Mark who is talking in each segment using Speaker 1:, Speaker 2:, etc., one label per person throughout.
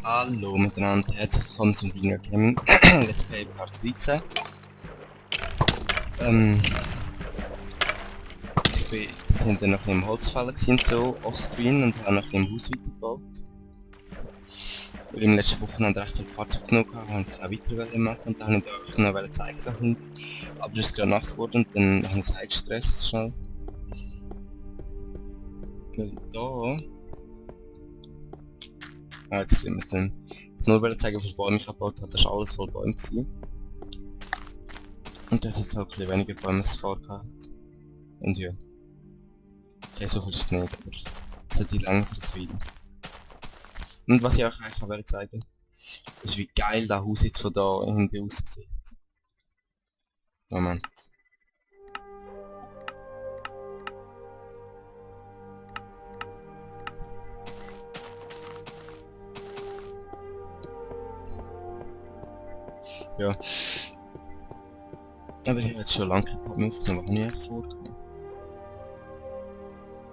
Speaker 1: Hallo miteinander, herzlich willkommen zum Greener Gaming Let's Play Part 13. Ich bin hinter noch im Holzfällen gewesen, so offscreen, und habe noch im Haus weitergebaut. Weil im letzten Wochenende recht viel Parts aufgenommen habe und ich auch weiter machen, und dann wollte ich euch noch zeigen da hinten. Aber es ist gerade Nacht geworden und dann habe ich es eingestresst schnell. Weil da... Ah, jetzt sehen wir es dann. Ich wollte nur zeigen, wie viele Bäume ich gebaut habe, das war alles voll Bäume gewesen. Und das ist jetzt halt ein bisschen weniger Bäume als vorher. Und ja. Okay, so viel ist es nicht, aber das hat die Länge für das Video. Und was ich euch eigentlich auch zeigen will, ist, wie geil das Haus jetzt von da hinten aussieht. Moment. Ja. Aber ich habe jetzt schon lange kein Part mehr aufgenommen, was habe ich eigentlich vorgehabt?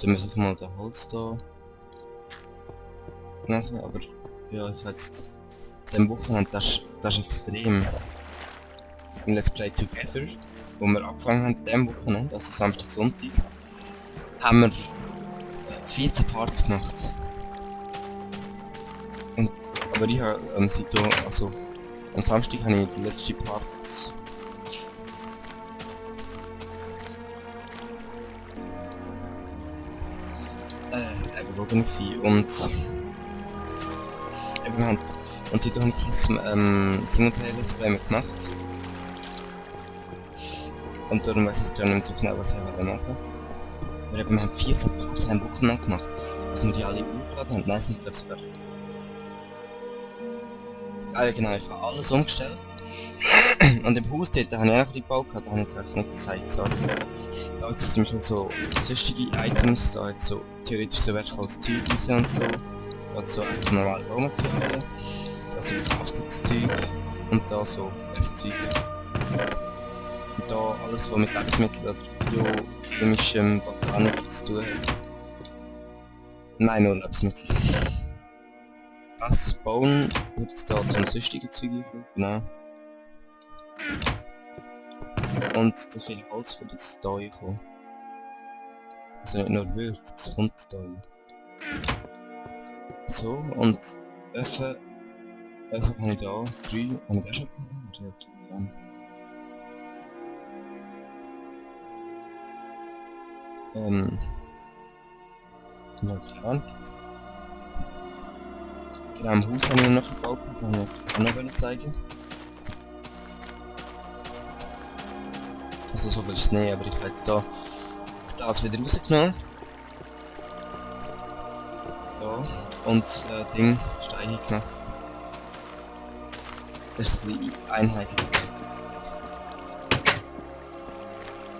Speaker 1: Dann muss ich mal das Holz da machen, aber ja, ich habe jetzt dem Wochenende, das ist extrem. Im Let's Play Together, wo wir angefangen haben, dem Wochenende, also Samstag, Sonntag, haben wir 14 Parts gemacht. Und, aber ich habe seitdem, also am Samstag habe ich die letzte Parts überwogen gewesen und eben halt, und seitdem habe ich kein Singleplayer Let's Play mehr gemacht. Und darum weiß ich gar nicht mehr so genau, was ich machen wollte. Wir haben 14 Parts eine Woche lang gemacht. Dass wir die alle hochgeladen haben. Nein, es sind glaube sogar... Ah ja genau, ich habe alles umgestellt. Und im Haus dort habe ich auch noch ein bisschen gebaut, da habe ich jetzt eigentlich nicht gezeigt, sorry. Da jetzt zum Beispiel so sonstige Items, da jetzt so theoretisch so wertvolles Zeug und so. Da hat so einfach normale Baumaterialien. Da so gehaftetes Zeug. Und da so Werkzeug. Und da alles, was mit Lebensmitteln oder biochemischem Botanik zu tun hat. Nein, nur Lebensmittel. Das Bauen wird jetzt da zum sonstigen Zeug einführen, genau. Und das viele Holz wird jetzt da einkommen. Also nicht nur Wild, es kommt da rein. So, und Öfen habe ich da, 3, habe ich da schon gekauft? Ja, okay, ja. Ja, keine Ahnung. Genau, im Haus habe ich noch gebaut, da habe ich auch noch zeigen. Also so viel Schnee, aber ich habe jetzt da das wieder rausgenommen. Da. Und Ding, Steine gemacht. Das ist ein bisschen einheitlich.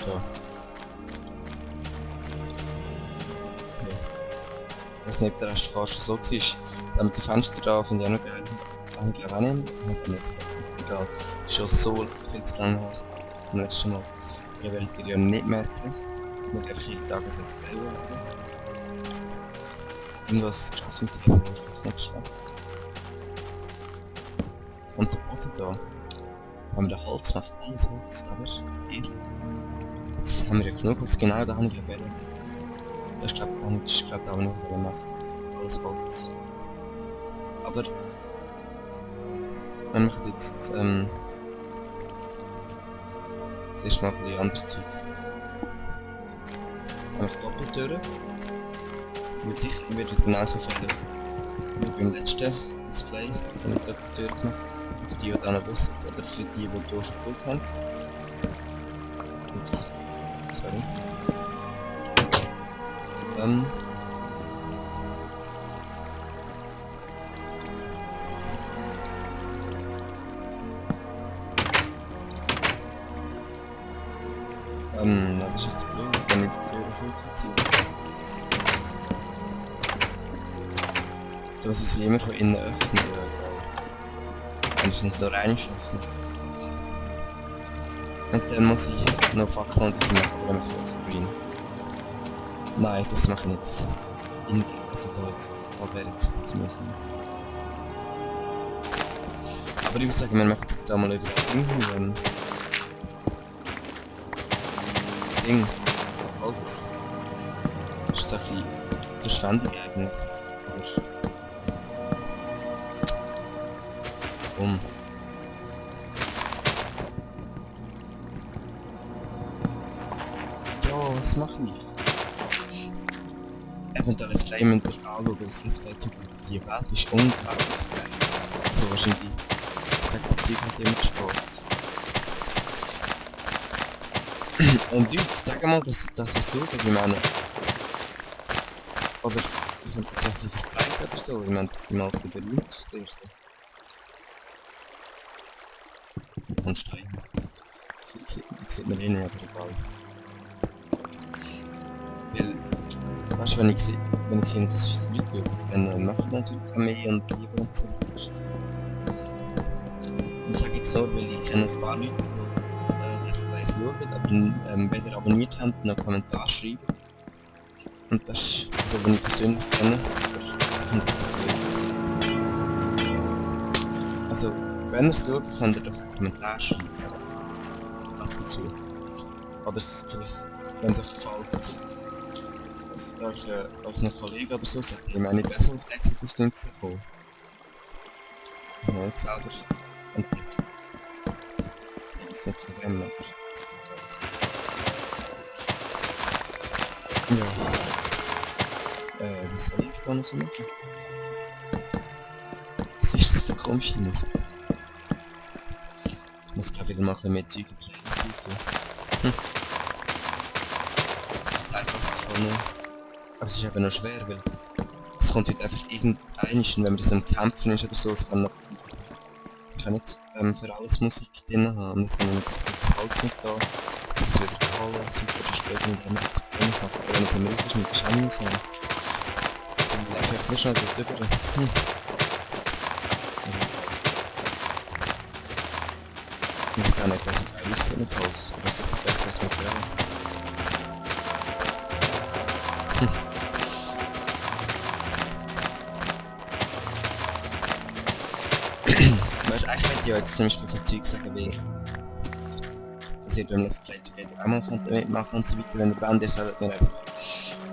Speaker 1: So. Ich weiß nicht, ob der Rest fast schon so war. Dann mit den Fenstern da finde ich auch noch geil. Habe ich glaube auch nicht. Ich habe jetzt egal. Schon so viel zu lange her vom letzten Mal. Ihr werdet ihr ja nicht merken. Ich muss einfach jeden Tag ein Let's Play machen. Und was geschafft mit dem ist nicht schlecht. Und der Boden da. Wenn wir Holz macht, alles Holz, da wäre edel. Jetzt haben wir ja genug Holz, genau da habe ich ja Fälle. Das ist glaube ich auch noch machen. Alles Holz. Aber man macht jetzt zuerst mal ein bisschen anderes Zeug. Einfach Doppeltüren. Wird jetzt genauso viel wie beim letzten Display, wenn ich Doppeltüren gemacht habe. Für die, die noch wissen, oder für die, die hier schon geholt haben. Ups. Sorry. Das ist jetzt blöd, wenn ich die Tür so ziehe. Da muss ich sie immer von innen öffnen, oder mindestens so reinschaffen. Und dann muss ich noch Fackeln machen, aber dann mache ich auch Screen. Nein, das mache ich nicht. Also da jetzt, da wäre jetzt zu müssen. Aber ich würde sagen, wir machen jetzt da mal über das Ding hin. Ding. Holz. Das ist ein bisschen Verschwendung eigentlich. Aber... Ja, was mache ich? Eventuell das Play müsst ihr anschauen, das Let's Play tut die Welt ist unglaublich geil. So wahrscheinlich sagt der Zeug halt immer Spaß. Und Leute, sag mal, dass das schaut, ich meine... Oder ich könnte jetzt auch ein bisschen verbreiten oder so, ich meine, dass die mal für den Leute oder so. Und steigen. Das sieht man eh nicht, aber egal. Weil, weißt du, wenn ich sehe, dass es Leute schauen, dann mache ich natürlich auch mehr und lieber und so weiter. Ich sage jetzt nur, weil ich kenne ein paar Leute, die Let's Plays schauen, aber wenn ihr abonniert habt, einen Kommentar schreiben. Und das ist, also wenn ich persönlich kenne, finde ich blöd. Also, wenn ihr es schaut, könnt ihr doch einen Kommentar schreiben. Ab und zu. Oder vielleicht, wenn es euch gefällt, dass euch ein Kollege oder so sagt, ich meine besser auf die Exodus 19 gekommen. Ja, jetzt selber entdeckt. Ich weiß nicht von wem, aber... Ja. Was soll ich da noch so machen? Was ist das für komische Musik? Ich muss gerade wieder mal ein mehr Zeug tun. Teilweise von... Aber es ist eben noch schwer, weil... Es kommt heute einfach irgendeines, wenn man das am Kämpfen ist oder so, es kann nicht für alles Musik drin haben. Und das kann ich mit das Holz nicht da. Das ist wieder Kohle, super, später mit dem jetzt Problems machen. Aber wenn es am Raus ist, mit der Schemme sein. Dann einfach nicht schnell dort drüber. Ich weiß gar nicht, dass ich geil aussieht mit Holz, aber es ist doch besser als mit Glas. Weißt du, eigentlich könnte ich ja jetzt zum Beispiel so Zeug sagen wie... dass ihr beim Let's Play Together auch mal könnt mitmachen und so weiter, wenn ihr Band ist, solltet ihr einfach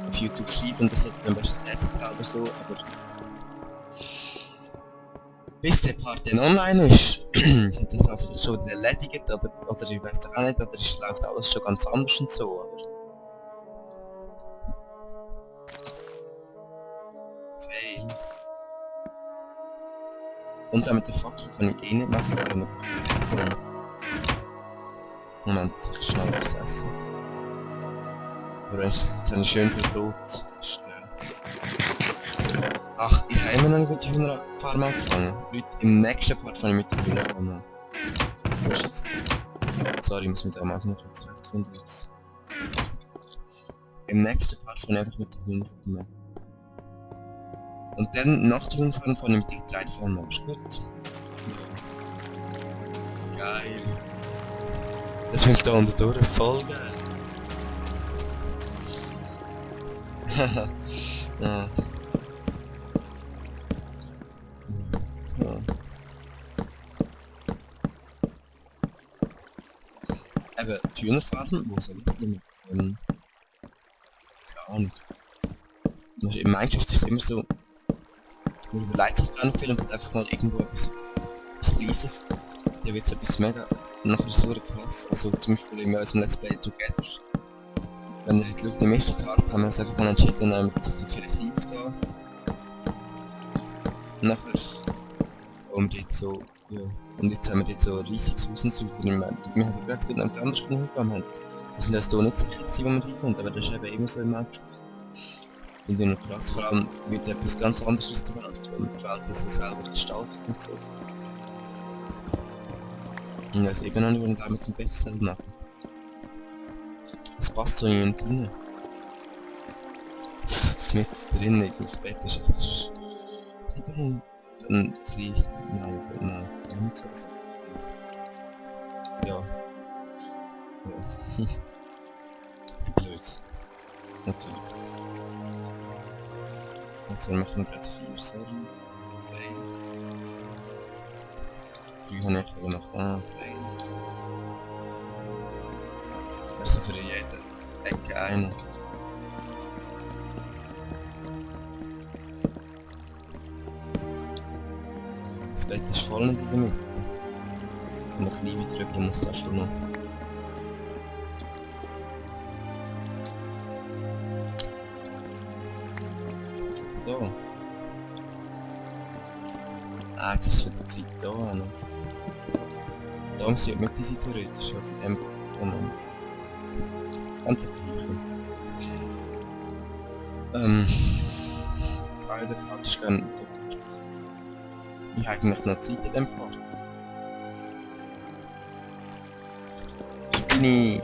Speaker 1: auf YouTube schreiben und das sollte am besten das etc. oder so, aber... Bis der Part dann online ist, hat das auch vielleicht schon wieder erledigt, oder ich weiß doch auch nicht, oder es läuft alles schon ganz anders und so, aber... Fail. Und dann mit der Fackel kann ich eh nicht machen, weil wir so... Moment, ich schnell etwas essen. Aber es ist dann schön viel Brot. Ach, ich habe immer noch nicht mit der Hühnerfarm angefangen. Leute, im nächsten Part fange ich mit der Hühnerfarm an. Was ist jetzt? Sorry, ich muss mit dem Anfang noch kurz zurechtfinden jetzt. Im nächsten Part fange ich einfach mit der Hühnerfarm an. Und dann nach der Hühnerfarm fange ich mit der Getreidefarm an. Ist gut? Geil. Das finde ich da unten durch voll geil. Haha. Ja. Ja. Eben, die Hühnerfarben, wo soll ich denn mit? Keine Ahnung. In Minecraft ist es immer so... Man überlegt sich gar nicht viel und wird einfach mal irgendwo etwas Kleines. Dann wird es etwas mega nachher so krass. Also zum Beispiel in unserem Let's Play Together. Wenn ihr schaut, im ersten Part haben wir uns einfach mal entschieden, mit vielen Kleinen zu gehen. Nachher... Und jetzt so... Ja. Und jetzt haben wir jetzt so ein riesiges Haus und so weiter. Wir haben gerade gut nach dem anderen hingegangen. Wir sind uns hier nicht sicher gewesen, wo wir reinkommen, aber das ist eben immer so in Minecraft. Finde ich noch krass, vor allem wird etwas ganz anderes aus der Welt, weil man die Welt ja so selber gestaltet und so. Und ich weiß eben noch nicht, wie wir mit dem Bett selber machen. Es passt so in und rein. Was ist mit drin? Das Bett ist einfach... Dann krieg ich... Nein, nicht so was. Ja. Ja. Blöd. Natürlich. Jetzt machen wir gerade 4 Serien. Fail. 3 habe ich gemacht. Ah, fein. Also für jede Ecke eine. Das Bett ist voll nicht in der Mitte. Und ein bisschen weiter drüber muss das schon noch. Da. Ah, jetzt ist es wieder zu weit da. Ne? Da muss ich mit dieser theoretisch, aber in dem Moment. Könnte gleichen. Der Part ist gerne doppelt. Ich habe eigentlich noch Zeit in dem Part. Spinny!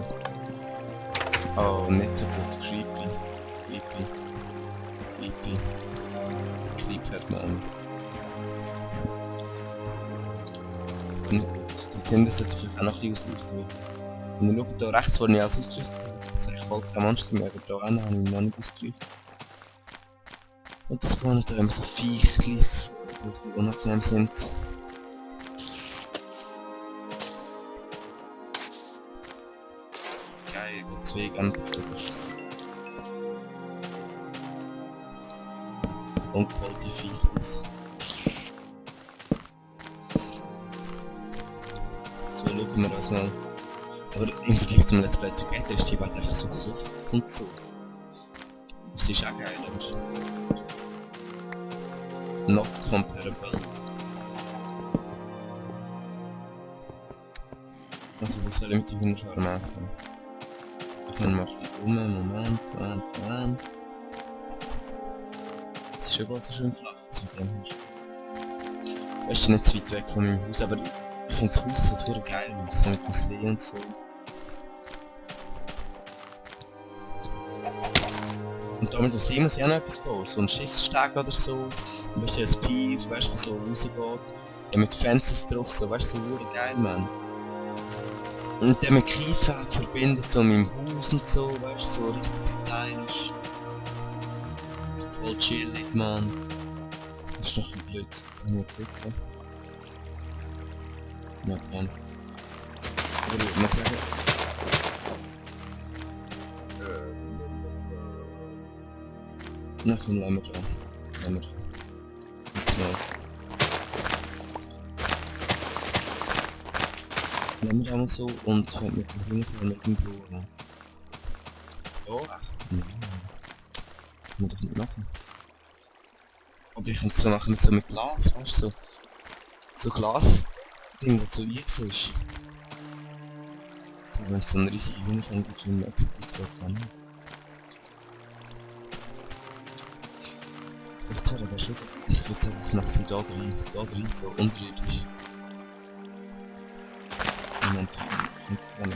Speaker 1: Oh, nicht so gut. Creepy. Creepy. Creepy. Creep hört man an. Nicht gut. Die Sender sollten vielleicht auch noch ein bisschen ausleuchten. Und dann schaut hier rechts, wo ich alles ausgeleuchtet habe, das ist eigentlich voll kein Monster mehr, aber da hinten habe ich noch nicht ausgeleuchtet. Und das spawnen da immer so Viechlis, die unangenehm sind. Geil, gut 2 Gunpowder. Ungewollte Viechlis. So, schauen wir das mal. Aber im Vergleich zum Let's Play Together ist die Welt einfach so flach und so. Das ist auch geil, aber... Not comparable. Also wo soll ich mit dem Hundefarm anfangen? Ich kann mal ein bisschen Moment. Es ist überall so schön flach, so mit dem Haus. Das ist nicht zu weit weg von meinem Haus, aber ich finde das Haus sieht verdammt geil aus, so mit dem See und so. Und da mit dem See muss ich auch noch etwas bauen, so ein Schiffssteg oder so. Dann weißt du, ein Pier, weißt du, was so rausgeht. Ja, mit Fences drauf, so, weißt du, so verdammt geil, Mann. Und dann mit Kiesweg verbindet, so mit dem Haus und so, weißt du, so richtig stylisch. So voll chillig, Mann. Das ist doch ein blöd, da habe ich Glück. Ja, gern. Aber ich würde mal sagen... Na komm, lassen wir drauf. Lassen wir drauf. Jetzt mal. Nehmen wir einmal so und mit dem Hühnerfarm irgendwo... Da? Ach, nein. Kann man doch nicht machen. Oder ich kann es so machen mit Glas, weißt du, so Glas-Ding, das so einsiehst. So, wenn es so eine riesige Hühnerfarm gibt, wie im Exodus geht dann. Jetzt wäre der schon. Ich würde sagen, ich mache sie da drin, so unterirdisch. Moment, kommt es dran.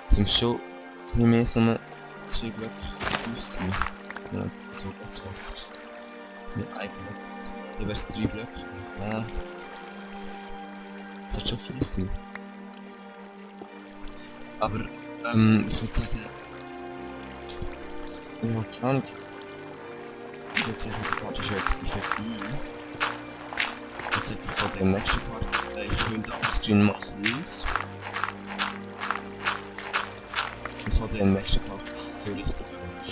Speaker 1: Sind schon ein bisschen mehr als nur 2 Blöcke tief sein. Ja, so ganz fast. Nicht ein Block. Da wäre es 3 Blöcke. Ja. Das hat schon viel sein. Aber, ich würde sagen... Ja, keine Ahnung. Ich würde sagen, der Part ist jetzt gleich vorbei. Jetzt sage ich von dem nächsten Part, ich will den Offscreen mal raus. Und von dem nächsten Part so richtig anders.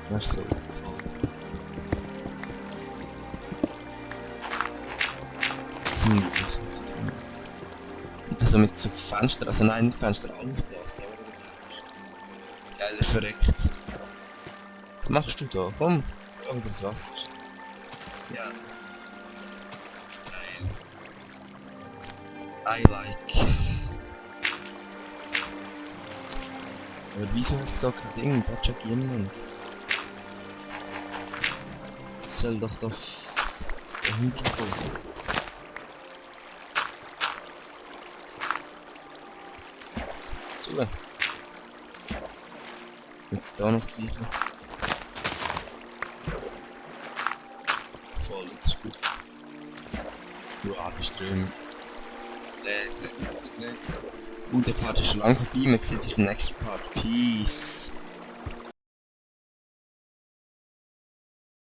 Speaker 1: Weißt du, so voll. Was hat er denn? Und das so mit so Fenster, also nein, nicht Fenster, alles Glas, aber geil, verreckt. Was machst du da? Komm, über das Wasser. Ja. Geil. I like. Aber wieso hat es so kein Ding? Da check ich immer. Soll doch da dahinter kommen. Zu. Jetzt da noch das Gleiche. Voll, jetzt ist gut. Du Abendströmung. Leck. Der Part ist schon lange vorbei, man sieht sich im nächsten Part. Peace.